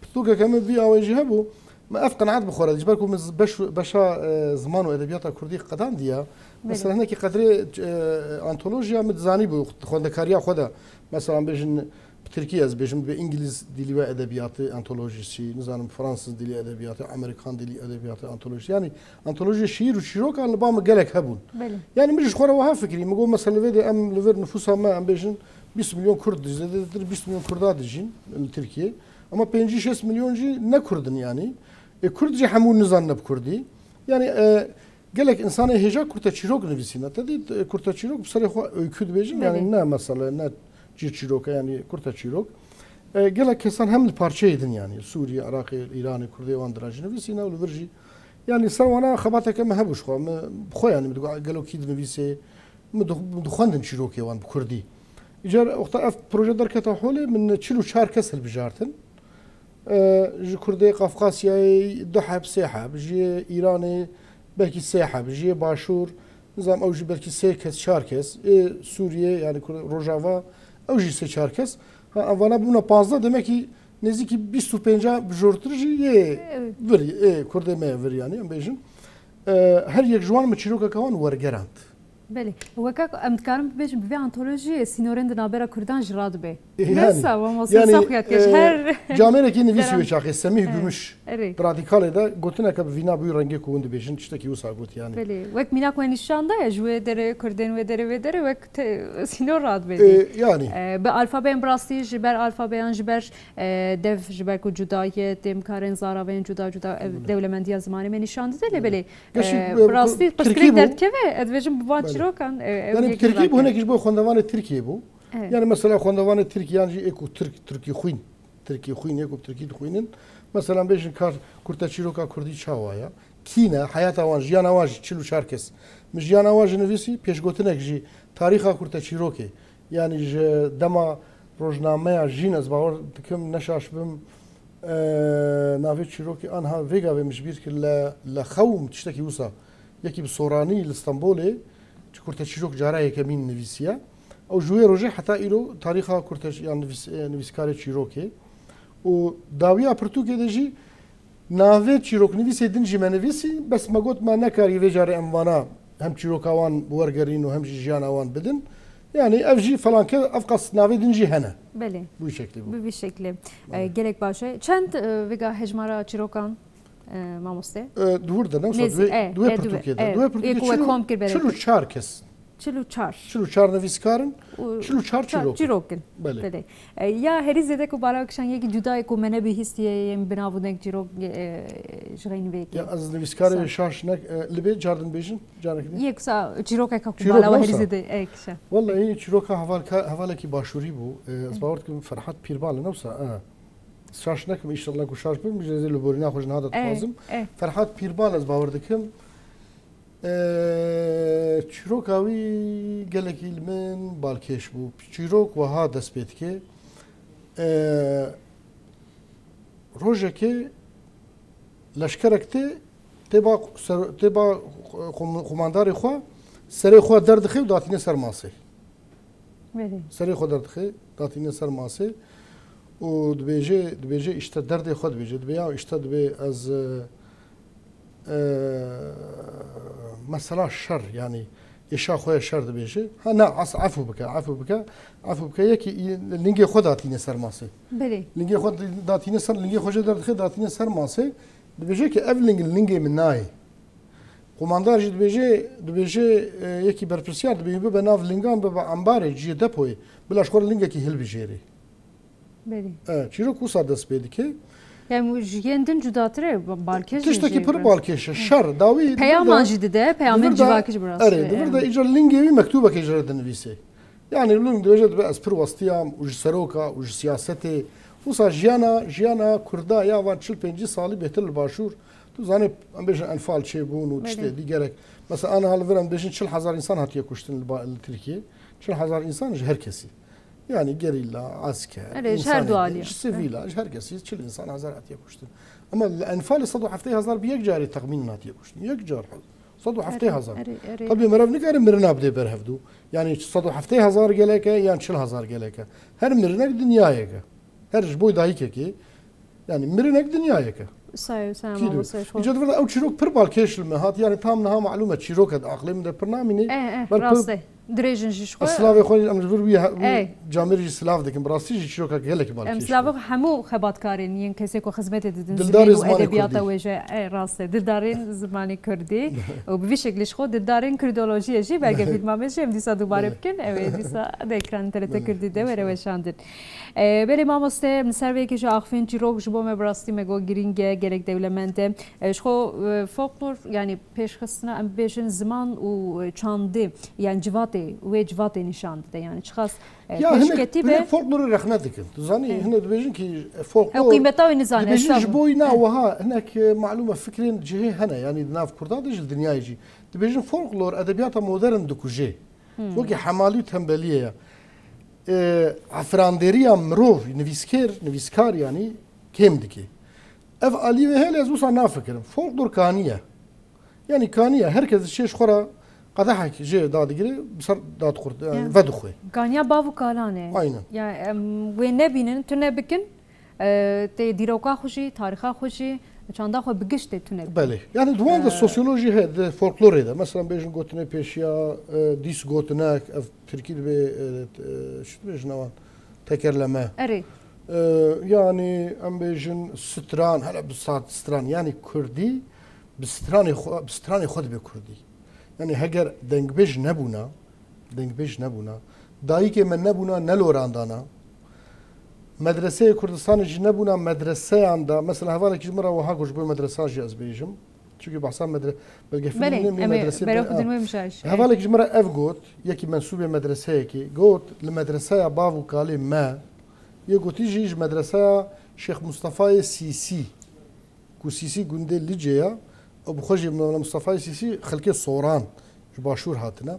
Pirtûkeke min vî awayî jî hebû. Me ev qenaet bi xwe re dît, ji ber ku min z-, beş, beşa, e, ziman û edebiyata kurdî qedandiya. Belê. Mesela hinekî qedrê, e, antolojiya min dizanîbû xwendekariya xwe de. Mesela em bêjin bi tirkî ez bêjim, bi îngilîz dilî ve edebiyatı antolojisi, nizanim fransız dili edebiyatı, amerikan dili edebiyatı antolojisi. Yanî antolojiyê şiîr û çîrokan li ba min gelek hebûn. Belê. Yanî min ji xwe re wiha fikirî, min got mesela vê de em li vir nifûsa me em bêjin bîst milyon kurd, zêdetir bîst milyon kurda dijîn li Tirkiye. Ama pêncî şêst milyon jî ne kurd in yanî. E, kurd jî hemû nizanine bi kurdî. Yani e, gelek insanê hêja kurte çîrok nivîsîne. Te dît e, kurte çîrok bi serê xwe öykü dibêjin. Belê. Yani ne mesele, ne çî çîrok e, yani kurte çîrok. E, gelek kesan hem li parçeyê din yani Sûriyê, Iraqê, Îranê, Kurdê wan dira jî nivîsîne û li vir jî. Yani ser wana xebateke me hebû ji xwe. Me bi xwe yani min digot gelo kî dinivîsê. Min dix-, min dixwendin çîrokê wan bi kurdî. Îcar wexta ev proje derketa holê min çil û çar kes hilbijartin. E, ji Kurdê Qafqasyayê du heb, sê heb, ji Îranê belkî sê heb, ji Başûr, nizam ew jî belkî sê kes, çar kes, ê Sûriyê, yani Kur-, Rojava, ew jî sê çar kes. Ha, em vana bûna panzdeh, demek ki nêzîkî bîst û pênca bi jortir jî yê Evet. vir, ê Kurdê me vir yani, em bêjin. E, her yek ji wan min çîrokeke wan wergerand. Belê. Weke ku em dikarin bibêjin, bi vê antolojiyê sînorên di navbera Kurdan jî radibe. E, yani, Neyse, mamoste yani, Safiyat Keş, e, her camêrekî nivîsî wê çaxê, Semîh Evet, Gümüş, erê. Radikalê de gotineke bi vîna bûyî rengê ku hûn dibêjin, tiştekî wisa got yani. Belê. Wek mînak we nîşan daye, ji wê derê, Kurdên wê derê, wê derê, wek te, sînor radibe. E, yani. E, bi alfabeyên bi rastî, ji ber alfabeyan, ji ber, e, dev, ji ber ku cuda ye, têm karên zaraveyên cuda cuda, ev Belê. dewlemendiya zimanê me nîşan dide, lê Belê. belê. Geşî, E, e, bi rastî Tirkî pirsgirêk bû. derdikeve, ez dibêjim bi van Belê. çîrokan, e, ew Yani bi yek Tirkî bû, radibe. Hinekî ji bo xwendevanê Tirkiyê bû. Evet. Yani mesela xwendevanê Tirkî yan jî ê ku Tirk, Tirkî xwîn, Tirkî xwîn, ê ku bi Tirkî dixwînin. Mesela em bêjin kar kurte çîroka Kurdî çawa ya? Kî ne, heyata wan, jiyana wan jî çil û çar kes. Min jiyana wan jî nivîsî, pêşgotinek jî tarîxa kurte çîrokê. Yani ji dema rojnameya Jîn ez bawer dikim, neşaş bim, e, navê çîrokê anha vê gavê min ji bîr kir, le, le xewm tiştekî wisa. Yekî bi soranî li Stenbolê, ji kurte çîrok cara yekemîn nivîsiye. Ew ji wê rojê heta îro tarîxa kurte yan nivîs-, e, nivîskarê çîrokê. Û dawiya pirtûkê de jî navê çîroknivîsê din jî me nivîsî, bes me got me nekarî vê carê em vana hem çîroka wan wergerîn û hem jî jiyana wan bidin. Yani ev jî felanke, ev qas navê din jî hene. Belê. Bu şeklî bû. Bi vî şeklî. Belê. E, gelek baş e. Çend, e, vêga hejmara çîrokan, e, mamoste? E, di wir de, ne wisa Nêzî, duê, e, duê e, duê, pirtûkê de. e, Duê ê pirtûkê ku we çil û, kom kir çil û belê. çar kes. Çil û çar. Çil û çar nivîskar in, Û çil û çar çar çîrok in. çîrok in. Belê. Belê. E, ya herî zêde ku bala kişan yekî cuda ye ku me nebihîstiye yên bi nav û deng çîrok, e, ji xeynî vê yekê. Ya ez nivîskarê Sa- şaş nek, e, li bê car din bêjin, carek din. Yek sa çîrokeka ku Çîrok bala we herî newsa. zêde, e, kişa. Wallahî çîroka hevalka-, hevalekî başûrî bû. E, ez bawer dikim Ferhat Pîrbal e, newsa, e. Şaş nekim, înşallah ku şaş bim, ji zê li borîna xwe ji niha de E, dixwazim. e. Ferhat Pîrbal ez bawer dikim. E, çîroka wî gelekî li min balkêş bû. Çîrok wiha dest pê dike. E, rojekê leşkerek tê, tê ba ser-, tê ba qum-, qumandarê xwe, serê xwe derdixe û datîne ser masê. Belê. Serê xwe derdixe, datîne ser masê û dibêje, dibêje, işte derdê xwe dibêje. Dibê ya işte dibê ez, e, e, mesela şer, yani êşa xwe ya şer dibêje. Ha, ne, as-, efû bike, efû bike, efû bike, yekî lingê xwe datîne ser masê. Belê. Lingê xwe datîne ser, lingê xwe jê derdixe, datîne ser masê. Dibêje ki ev ling lingê min nayê. Qumandar jî dibêje, dibêje, e, yekî berpirsiyar dibê bibe nav lingan, bibe ambarê, cihê depoyê. Bila ji xwe re lingekî hilbijêrê. Belê. E, çîrok wisa dest pê dike. Yani ji yên din cudatir e, ba-, balkêş jî Tiştekî jî pir biraz. balkêş e. Şer, dawî, di vir Peyaman de, jî dide, di peyamên vir de, civakî jî bi rastî, erê, di vir de evet. îcar lingê wî mektûbekê ji re dinivîsê. Yani ling dibêje dibe ez pir westiyam û ji seroka û ji siyasetê. Wisa jiyana, jiyana Kurda ya van çil pêncî salî bêhtir li Başûr. Tu zanî, em bêjin enfal çêbûn û Belê. tiştê dî gerek. Mesela aniha li vir em bêjin çil hezar însan hatiye kuştin li ba-, li Tirkiyê. Çil hezar însan ji her kesî. Yani gerîla, esker, Erê, ji her du însanê, alî. ji sivîla, ji her kesî çil însan hezar hatiye kuştin. Ama li enfalê sed û heftê hezar bi yek carê texmîn hatiye kuştin. Yek car. Sed û heftê hezar. Erê, erê, erê. Tabii meriv nikare mirina bidê ber hevdû. Yani sed û heftê hezar gelek e yan çil hezar gelek e. Her mirinek dinyayek e. Her ji bo dayikekê, yani mirinek dinyayek e. Sayê, sayê Kî mamoste, diyor? Îca di vir de ew çîrok pir balkêş li me hat. Yani tam niha malûm e çîrok e, di aqlê min de pir namîne. Eh, eh, Ber pir, rast e. Dirêjin jî ji xwe. Slavê xwe em ji vir wî he- wî Ey. camêrî jî silav dikin. Bi rastî jî çîroka gelekî balkêş e. Em silavê xwe hemû xebatkarên yên kesê ku xizmetê didin Dildarê zimanê û zimanê edebiyata kurdî. Wê jî. Ey, rast e. Dildarên zimanê kurdî. Û bi vî şeklî ji xwe dildarên kurdolojiyê jî belge fîlma me jî em dîsa dubare Belê. bikin. Ew ê dîsa di ekranê T R T Belê. Kurdî de were Belê. weşandin. E, belê mamoste, em li ser vê yekê jî axifên çîrok ji bo me bi rastî me got girîng e, gelek dewlemend e. E, ji xwe, e, folklor, yanî pêşxistina, em bibêjin ziman û, e, çandê, yan civatê, wê civatê nîşan dide. Yanî çiqas, e, Ya hinek, pêşketî be. hinek folklorê rexne dikin. Tu zanî, Evet. hinek dibêjin ki, e, folklor Ew qîmeta wî nizane, Dibêjin ji estağfurullah. bo wî na Evet. wiha, hinek, e, malûm e fikrên cihê hene, yanî di nav kurdan de jî, li dinyayê jî. Dibêjin folklor edebiyata modern dikuje. Hmm. Wekî hemalî û tembeliyê ye. E, efirandêriya mirov, nivîskêr, nivîskar yanî kêm dike. Ev alî wê heye, ez wisa nafikirim. Folklor kanî ye. Yanî kanî ye. Her kes diçe ji xwe re qedehek jê dadigire, bi ser dadixwir, yanî Ya. vedixwe. Kaniya bav û kalan e. Aynen. Ya, em, wê nebînin, tune bikin, e, tê dîroka xwe jî, tarîxa xwe jî, çanda xwe bi giştê tune bikin. Belê. Yanî di wan de Ee, sosyolojî heye, di folklorê de. Mesela bêjin gotinê pêşiya, e, dîs gotinek, ev tirkî dibê, e, e, çi dibêjin ewan? Tekerleme. Erê. E, yanî em bêjin stran, hele bi sat stran. Yanî kurdî bi stranê xwe, bi stranê xwe dibe kurdî. Yanî heger dengbêj nebûna, dengbêj nebûna, dayikê me nebûna, nelorandana, medreseyê Kurdistanê jî nebûna, medreseyan da, mesela hevalekî ji min re wiha got, ji bo medresan jî ez bêjim. Çunkî behsa medre-, belgefîlmê Belê, nîne, em ê medresê berê be-, xwe ha. din wê mijayîş. Hevalekî ji min re ev got, yekî mensûbê medreseyekê, got, li medreseya bav û kalê me, yê gotî jî ji medreseya Şêx Mustafayê Sîsî, ku Sîsî gundê Licê ya, ew bi xwe jî Mela Mustafayê Sîsî xelkê Soran ji Başûr hatine.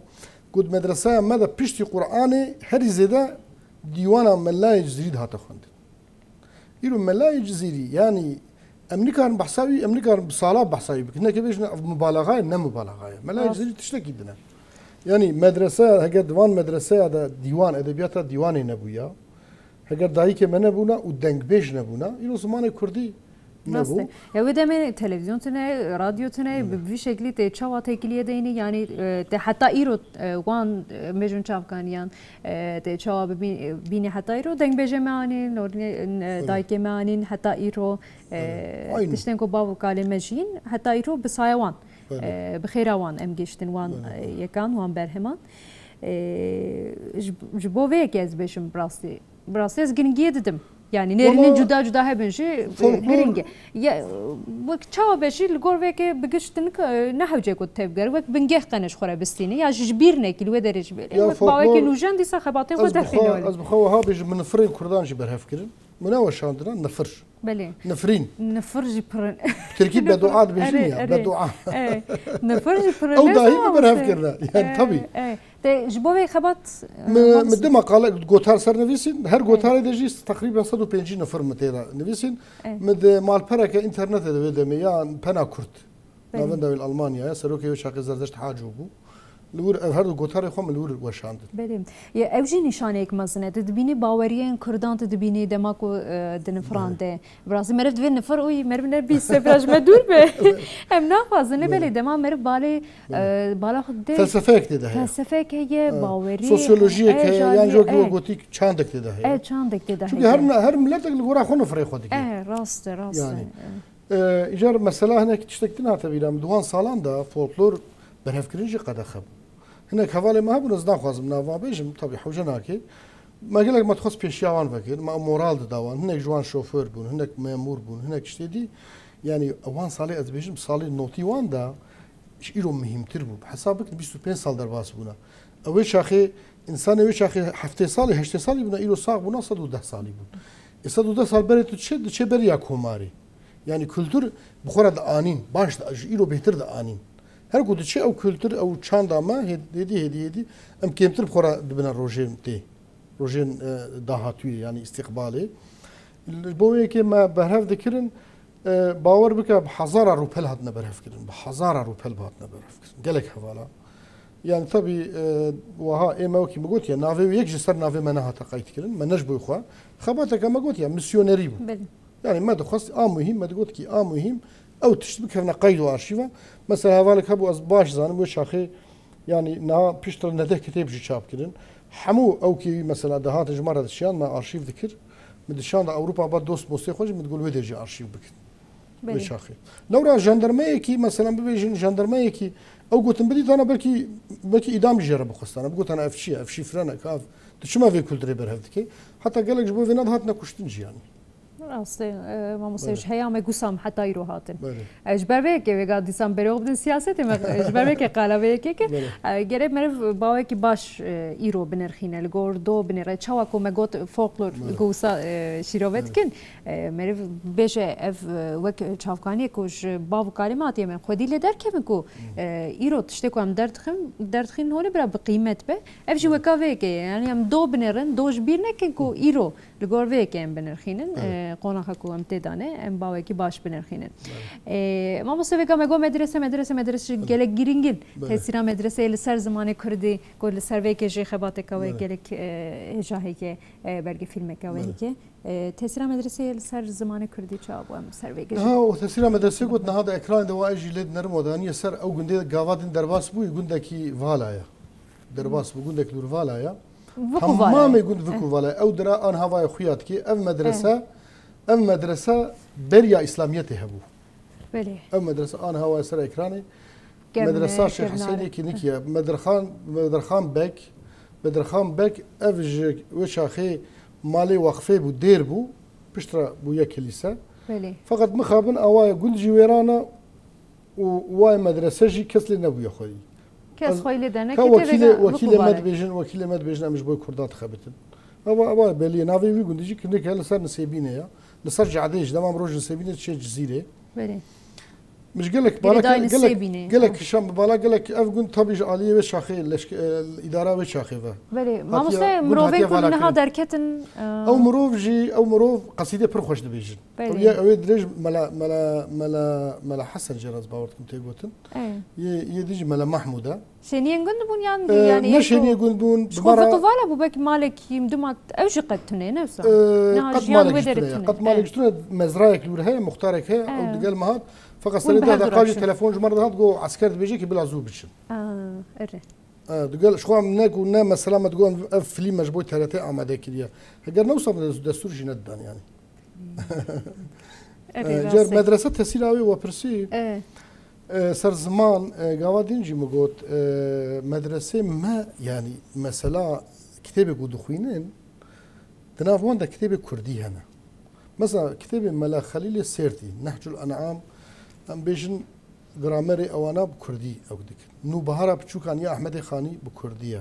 Got, medreseya me de piştî Qur'anê herî zêde dîwana Melayê Cizîrî dihate xwendin. Îro Melayê Cizîrî, yanî em nikarin behsa wî, em nikarin bi sala behsa wî bikin. Neke bêjin ev mubalaxa ye, ne mubalaxa ye. Melayê Rast. Cizîrî tiştekî din e. Yanî medreseya, heger di van medreseya de dîwan, edebiyata dîwanê nebûya, heger dayikê me nebûna û dengbêj nebûna, îro zimanê kurdî Rast nebû. e. Ya wê demê televîzyon tune, radyo tune, Tune. bi vî şeklî tê çawa têkiliyê deynî, yanî, e, tê heta îro, e, wan, e, mejûn çavkaniyan, e, tê çawa bibî-, bînî heta îro, dengbêjê me anîn, norînê, e, Belê. dayikê me anîn, heta îro, e, Belê. Aynî. tiştên ku bav û kalê me jîn, heta îro bi saya wan, Belê. e, bi xêra wan em gihiştin wan, Belê. e, yekan, wan berheman. E, ji, ji bo vê yekê ez bêjim bi rastî. Bi rastî ez giringiyê didim. Yanî nêrînên Wala cuda cuda hebin jî, e, folklor giring e. Ya, wek çawa be jî li gor vê yekê bi giş tu nik-, e, ne hewce ku tevger, wek bingeh qene ji xwe re bistînî, ya jî ji bîr nekî, li wê derê jî bêrî. Ya Wek folklor, bawekî nûjen dîsa xebatên xwe ez bi derxîne xwe, were. ez bi xwe wiha bêjim, min nifirên kurdan jî berhev kirin. Min ne weşandina, nifir. Belê. Nifrîn. Nifir jî pir in. Tirkî Nifir. bedoa dibêjin Erê, ya, erê. bedoa. Erê. Nifir jî pir in. Ew Ne dahî zaman min berhev wisa? kirine. Yani, Erê, tabii. erê. Te ji bo vê xebat, e, Mi, Mansur? mi dima qala gotar ser nivîsîn. Her Erê. gotarê de jî teqrîben sed û pêncî nifir mi tê de nivîsîn. Erê. Mi di malpereke înternetê de wê demê ya Pena Kurd. Belê. Navenda wê li Almanyayê, serokê wê çaxê Zerdeşt Haco bû. Li wir ev her du gotarê xwe min li wir weşandin. Belê. Ya, ew jî nîşaneyek mezin e. Tu dibînî baweriyên Kurdan, tu dibînî dema ku, e, dinifirande. Belê. Bi rastî meriv divê nifir û meriv ne bîst sefra ji me dûr be. Belê. Em naxwazin, lê Belê. belê dema meriv balê, Belê. e, bala xwe dide. Felsefeyek tê de heye. Felsefeyek heye, Evet. bawerî, Sosyolojiyek e, heye, yan jî wekî we e, gotîk çandek tê de heye. e, çandek tê de Çünkü heye. her, her miletek li gora xwe nifirê xwe dike. E, rast e, rast e. Yani. E. E, îcar mesela hinek tiştek din hate bîra min. Di wan salan de folklor berhevkirin jî qedexe bû. Hinek hevalê me hebûn, ez naxwazim nava bêjim, tabî hewce nake. Me gelek me dixwest pêşiya wan vekir, me moral dida wan. Hinek ji wan şoför bûn, hinek memûr bûn, hinek tiştê dî. Yani wan salê ez dibêjim, salê notî wan de ji îro muhîmtir bû. Hesab bikin bîst û pênc sal derbas bûne. Ew ê çaxê, însanê wê çaxê heftê salî, heştê salî bûne, îro sax bûne, sed û deh salî bûn. Ê sed û deh sal berê tu diçe, diçe beriya komarê. Yani kultur bi xwe re dianîn, baş di, ji îro bêhtir dianîn. Her ku diçe ew kultur, ew çanda me hê-, hêdî, hêdî, hêdî, em kêmtir bi xwe re dibine rojên tê, rojên, e, dahatûyê, yani îstîqbalê. Ji bo wê yekê me berhev dikirin, e, bawer bike bi hezara rûpel hatine berhevkirin, bi hezara rûpel hatine berhevkirin. Gelek hevala. Yani tabî, e, wiha ê me wekî min gotiye, navê wê yek ji ser navê me nehate qeydkirin, me ne ji bo xwe. Xebateke me gotiye, misyonerî bû. Belê. Yani me dixwest a muhîm, me digot kî a muhîm, ew tişt bikevne qeyd û arşîva. Mesela hevalek hebû, ez baş zanim, wê çaxê Yanî niha piştre neh kitêb jî çap kirin. Hemû ew kî mesela dihatin ji me re dişiyan, me arşîv dikir. Min dişanda Ewropa ba dost mostê xwe jî min digul wê dê jî arşîv bikin. Wê Belê. çaxê. Lewra jandarmeyekî, mesela bibêjin jandarmeyekî, ew gotin bidîtana belkî, belkî îdam jê re bixwestana. Bigotana ev çi ye, ev şîfre ne, ka ev, tu çima vê kulturê berhev dikê? Heta gelek ji bo vê ne dihatine kuştin jî yanî. Rastê, e, mamoste Belê. ji heyamê gusam heta îro hatin. Belê. E, ji ber vê yekê vêga dîsan berê xwe bidin siyasetê me, e, ji ber vê yekê qala vê yekê kir. Belê. E, gerê meriv bawekî baş, e, îro binirxîne, li gor do binêre. Çawa ku me got folklor Belê. ku wisa, e, şîrove Belê. dikin, e, meriv bêje ev, e, wek çavkaniyê ku ji bav û kalê me hatiye me xwedî lê derkevin ku, Hmm. e, îro tiştê ku em derdixin, derdixîn holê bira bi qîmet be. Ev jî Hmm. weka vê yekê ye. Yani em do binêrin, do ji bîr nekin ku Hmm. îro Li gor vê yekê em binirxînin, Belê. e, qonaxa ku em tê de ne, em bawekî baş binirxînin. Belê. E, mamoste vêga me got medrese, medrese, medrese jî Belê. gelek girîng in. Belê. Tesîra medreseyê li ser zimanê kurdî, ku li ser vê yekê jî xebateka wê Belê. gelek, e, hêja heke, e, belkî fîlmeka wê Belê. heke. E, tesîra medreseyê li ser zimanê kurdî çawa bû em li ser vê yekê jî? Niha o tesîra medresê got, niha di ekranê de wa ez jî lê dinerim, wa daniye ser ew gundê gava din derbas bûyî, gundekî vala ye. Derbas bû, gundek li wir vala ye. Viku vala ye. Tamamê gund Viku Eh. vala ye. Ew dira an havaya xuya dikê. Ev medrese, Eh. ev medrese beriya Îslamiyetê hebû. Belê. Ev medrese an havaya ser ekranê. Kevne, Medresa Şêx kevnare. Hesênê Kinikiye. Medirxan, Medirxan Beg, Medirxan Beg ev ji wê çaxê malê waqfê bû, dêr bû. Piştre bûye kilîse. Belê. Feqet mixabin awaye gund jî wêrana û waye medrese jî kes lê nebûye xwedî. Kes Ez xweyî lê dene, ka kitêbê wekîlê, de wekîlê me bixubare. dibêjin, wekîlê me dibêjin em ji bo Kurda dixebitin. Ewa, ewa belî ye. Navê wî gundî jî Kinike li ser Nisêbînê ya. Li ser cadeyê ji dema mirov ji Nisêbînê diçe Cizîrê. Belê. Min ji gelek Girêdayê bala, gelek, Nisêbînê, gelek ha. kişan bi bala, gelek ev gund tabî ji aliyê wê çaxê, leşke-, e, îdara wê çaxê ve. Belê. Hatiye Mamoste, gund mirovên hatiye ku vala niha kirin. derketin, e, Ew mirov jî, ew mirov qesîdê pir xweş dibêjin. Belê. Ew ye, ew ê dirêj mela, mela, mela, mela Hesen jê re ez bawer dikim tê gotin. Ê. Yê, yê din jî mela Mahmûd e. Şêniyên gund bûn yan, Ee, yani ne ê ku şêniyê gund bûn, ji bi xwe mara Viku vala bû, belkî malekî duma ew jî qet tune, ne wisa? Ee, Niha qet jiyan malek wê jî derê tune ye. tune. Qet malek Ê. jî tune, mezrayek li wir heye, muxtarek heye, Ê. ew digel me hat. Feqet Hûn serê bi hev dua du re daqajî çûn. telefon ji me re dihat, got esker dibêje ki bila zû biçin. Aa, erê. E, digel, ji xwe em ne ku ne mesela me digot ev filme ji bo T R T amade kiriye. Heger ne wisa dest-, destûr jî nedidan yani. Erê, E, cer rast e. Medrese tesîra wê we pirsî. E. E, ser ziman, e, gava din jî min got, e, medresê me yani mesela kitêbê ku dixwînin, di nav wan de kitêbê kurdî hene. Mesela kitêbê Mela Xelîlê Sêrtî, Nehcul En'am, em bêjin gramerê ewana bi kurdî ew dikin. Nûbahara Piçûkan ya Ehmedê Xanî bi kurdî ye.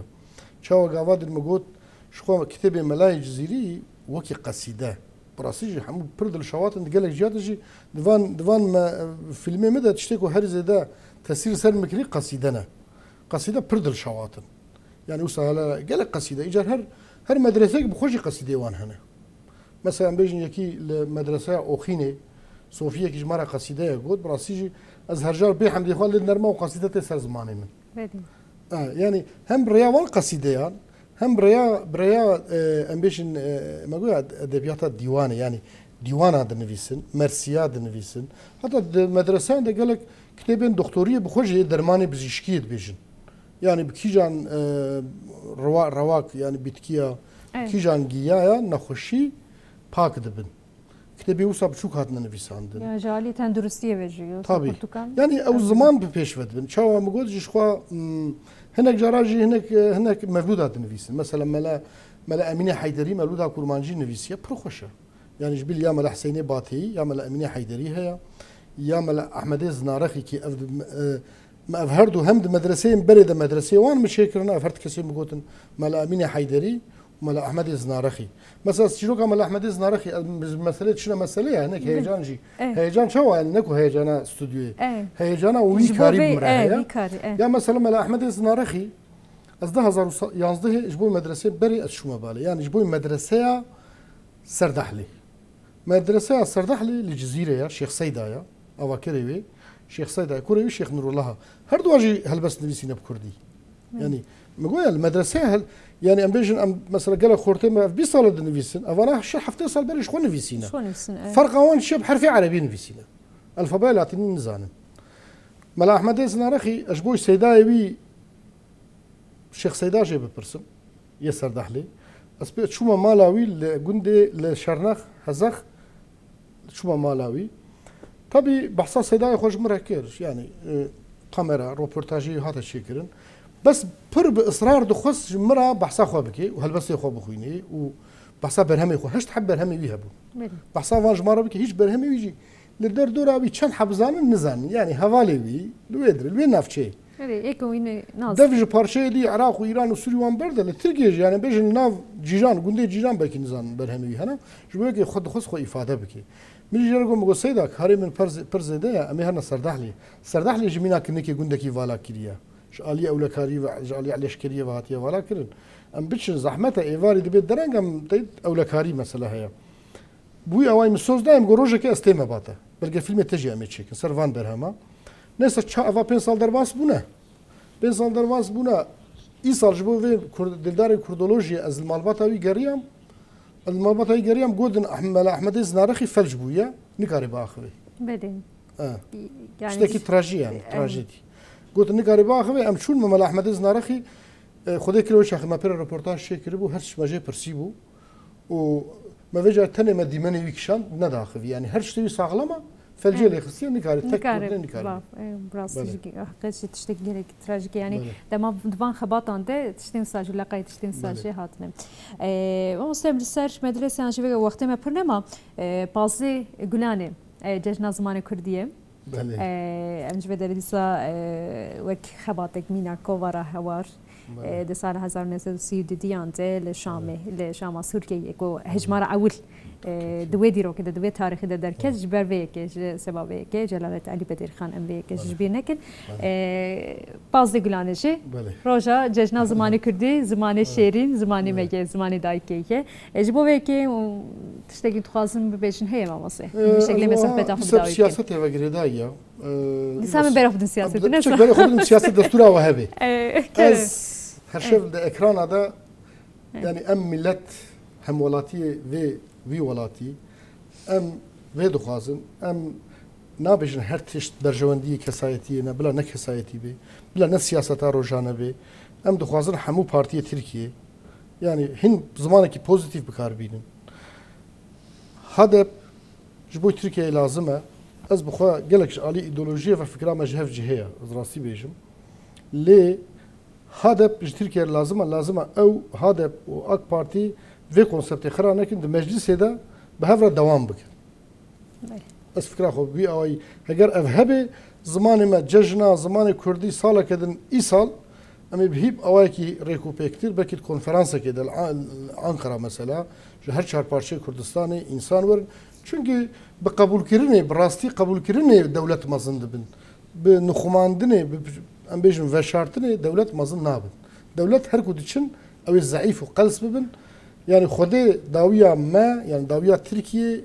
Çawa gava din min got, ji xwe kitêbê Melayê Cizîrî wekî qesîde. Bi rastî jî hemû pir dilşewat in, di gelek ciya de jî di van, di van me, fîlmê min de tiştê ku herî zêde tesîr ser min kirî qesîde ne. Qesîde pir dilşewat in. Yani wisa hele gelek qesîde. Îcar her, her medresek bi xwe jî qesîdê wan hene. Mesela em bêjin yekî li medreseya Oxînê, Sofiyekî ji me re qesîdeyek got, bi rastî jî ez her car bê hemdê xwe lê dinerime û qesîde tê ser zimanê min. Belê. Ha, yani hem bi rêya wan qesîdeyan, hem bi rêya, bi rêya, e, em bêjin, e, me goya edebiyata dîwanê, yani dîwana dinivîsin, mersiya dinivîsin. Heta di medreseyan de gelek kitêbên doktoriyê bi xwe jî dermanê bizîşkiyê dibêjin. Yani bi kîjan, e, rewa-, rewak, yani bitkiya, Evet. kîjan giyaya nexweşî pak dibin. Kitêbê wisa biçûk hatine nivîsandin. Ya, ji alî tenduristiyê ve jî, wisa Tabii. pirtûkan Yani ew tendurist. ziman bi pêş ve dibin. Çawa min got, ji xwe, hmm, hinek cara jî hinek, e, hinek mevlûda dinivîsin. Mesela Mela, Mela Emînê Heyderî mevlûda kurmancî nivîsiye, pir xweş e. Yani ji bil ya Mela Hüseyinê Bateyî, ya Mela Emînê Heyderî heye, ya Mela Ehmedê Zinarexî ki ev di, e, Me ev her du hem di medreseyên berê de medreseyê wan min çêkirine, ev her du kesê min gotin, Mela Emînê Heyderî û Mela Ehmedê Zinarexî. Mesela çîroka Mela Ehmedê Zinarexî, ez, bi meselê çine mesele ya, hinek Bi- heyecan jî. Eh. Heyecan çawa yani, ne ku heyecana stûdyoyê. Eh. Heyecana û wî Ji bo karî vê, bi min re eh, heye. Vî karî, eh. Ya mesela Mela Ehmedê Zinarexî, ez du hezar û yanzdehê ji bo medreseyê berê ez çûme balê. Yani ji bo medreseya Serdahlê. Medreseya Serdahlê li Cizîrê ya, Şêx Seyda ya, avakerê wê, Şêx Seyda ya, kurê wî Şêx Nurullah a. Her duwa jî helbest nivîsîne bi kurdî. Hı. Yani, min goya li medreseya hel-, yani em bêjin, em mesela gelek xortê me ev bîst sal dinivîsin, evana şeş heftê sal berê ji xwe nivîsîne. Ji xwe nivîsîne, evet. Ferqa wan çi ye, bi herfê erebî nivîsîne. Alfabeya latînî nizanin. Mela Ehmedê Zinarexî, ez ji bo Seydayê wî Şêx Seyda jê bipirsim, yê Serdahlê. Ez pê çûma mala wî li gundê, li Şernex, Hezex, çûma mala wî. Tabî behsa Seydayê xwe ji min re kir. Yani, e, kamera, roportajê wî hate çêkirin. Bes pir bi israr dixwest ji min re behsa xwe bike û helbestê xwe bixwîne û behsa berhemê xwe, heşt heb berhemê wî hebû. Belê. Behsa van ji me re bike, hîç berhemê wî jî li derdora wî çend heb zanin nizanin. Yani hevalê wî li wê dirê, li wê navçeyê. Erê, êk û wînê nas. Dev ji parçeyê dî Iraq û Îran û Sûrî wan berde, li Tirkiyê jî, yani bêjin li nav cîran, gundê cîran belkî nizanin berhemê wî hene. Ji bo yekê xwe dixwest xwe îfade bike. Min jî jê re got, min got, Seyda, karê min per zê-, pir zêde ye, em ê herine Serdahlê. Serdahlê ji mîna kinikê gundekî vala kiriye. Ji alî ewlekarî ve, ji alî leşkeriyê ve hatiye vala kirin. Em biçin, zehmet e, êvarî dibê dereng, em tê ewlekarî mesele heye. Bi wî awayî min soz da, em got, rojekê ez têm ba te. Belgefîlmê te jî em ê çêkin ser van berhema. Neyse, ça eva pênc sal derbas bûne. Pênc sal derbas bûne. Îsal ji bo vê Kurd-, dildarê kurdolojiyê ez li malbata wî geriyam. Ez li malbata wî geriyam, gotin, Ahm-, Mela Ehmedê Zinarixî felc bûye, nikare biaxivê. Belê. E. Yani, tiştekî trajî yani, e, trajedî. Gotin, nikare biaxivê, em çûn, me Mela Ehmedê Zinarixî, e, Xwedê kire wê çaxê me pê re reportaj çêkiribû, her tişt me jê pirsîbû. Û me vê carê tenê me dîmenê wî kişand, nedaxivî. Yani her tiştê wî saxlem e, felcê lê xistiye, nikare tek gotinê nikare. Bav, e, bi rastî jî heqet jî tiştek gelek trajik e. Yani dema di van xebatan de tiştên wisa jî, leqayê tiştên wisa jî hatine. E, mamoste, em li ser medrese yan jî vê wextê me pir nema, e, pazdeh Gulanê, e, cejna zimanê kurdî ye. Belê. E, em ji vê derê dîsa, e, wek xebatek mînak kovara hewar, e, di sala hezar û neh sed û sî û dudiyan de li Şamê, li Şama Sûriyeyê, ku hejmara ewil, e, di wê dîrokê de, di wê tarîxê de derket, ji ber vê yekê, ji seba vê yekê, Celalet Elî Bedirxan, em vê yekê ji bîr nekin. E, pazdeh Gulanê jî roja cejna zimanê kurdî, zimanê şêrîn, zimanê me ye, zimanê dayikê ye. E, ji bo vê yekê, û tiştekî dixwazin bibêjin heye, mamoste? E, bi şeklê me sohbeta xwe bi dawî bikin. Siyasetê ve girêdayî ya. E, dîsa min berê xwe bidin siyasetê, ne? Çek berê xwe bidin siyaset, destûra we hebe. E, ez her şev di ekrana de, yani em millet hemwelatiyê vê, vî welatî, em vê dixwazin, em nabêjin her tişt berjewendiyê kesayetiyê ne, bila ne kesayetî bê, bila ne siyaseta rojane bê. Em dixwazin hemû partiyê Tirkiyê, yani hin zimanekî pozîtîf bi kar bînin. HADEP ji bo Tirkiyeyê lazim e. Ez bi xwe gelek ji alî îdeolojiyê ve fikra me ji hev cihê ye, ez rastî bêjim. Lê HADEP ji Tirkiyeyê lazim e, lazim e ew HADEP û AK Partî vê konseptê xira nekin, di meclisê de bi hev re dewam bikin. Belê. Ez fikra xwe bi wî awayî, heger ev hebe, zimanê me cejna, zimanê kurdî saleke din îsal, em ê bi hîb awayekî rêkûpêktir, belkî di konferansekê de li An-, Ankara mesela, ji her çar parçeyê Kurdistanê însan werin. Çunkî bi qebûlkirinê, bi rastî qebûlkirinê dewlet mezin dibin. Bi nixumandinê, bi, em bêjin veşartinê dewlet mezin nabin. Dewlet her ku diçin, ew ê zeîf û qels bibin. Yani Xwedê dawiya me, yani dawiya Tirkiyê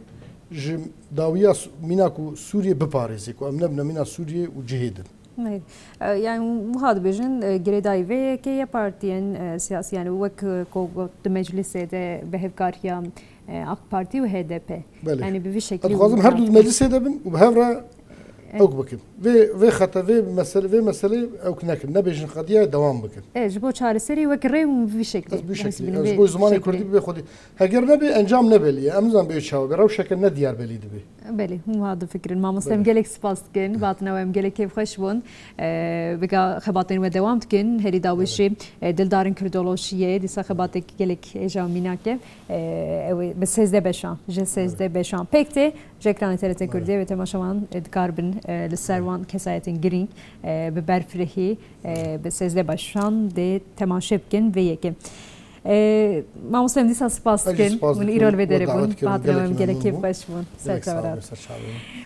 ji dawiya Su-, mîna ku Sûriyê biparêzê, ku em nebine mîna Sûriyê û cihê din. Nê. E, yani wiha dibêjin, e, girêdayî vê yekê ye partiyên, e, siyasî, yani wek, e, ku got di meclisê de bi hevkariya, e, AK Partî û HDP. Belê. Yani bi vî şeklî. Ez dixwazim her du di meclisê de bin û bi hev re ewk bikin. Vê, vê xete, vê mesele, vê meselê ewk nekin. Nebêjin qediya, dewam bikin. E, ji bo çareserî wek rê û vî şeklî. Ez bi vî şeklî. Ez ji bo zimanê kurdî bibe xwedî. Heger nebe, encam ne belî ye. Em nizan bê çawa be. Rewşeke ne diyar belî dibe. Belê, hûn wiha difikirin. Mamoste, em gelek spas dikin. Belê. Hatina we em gelek kêfxweş bûn. E, vêga xebatên we dewam dikin. Herî dawî jî, e, dildarên kurdolojiyê, dîsa xebatek gelek hêja û mînak e. E, ew ê bi sêzdeh beşan, ji sêzdeh beşan pêk tê. Ji ekranê T R T Kurdiyê ve temaşevan, e, dikar bin, e, li ser wan kesayetên girîng, e, bi berfirehî, e, bi sêzdeh beşan dê temaşe bikin vê yekê. E, mamoste, em dîsa spas dikin. Hûn îro li vê derê bûn. Hatina we em gelek kêfxweş bûn. Ser çavan.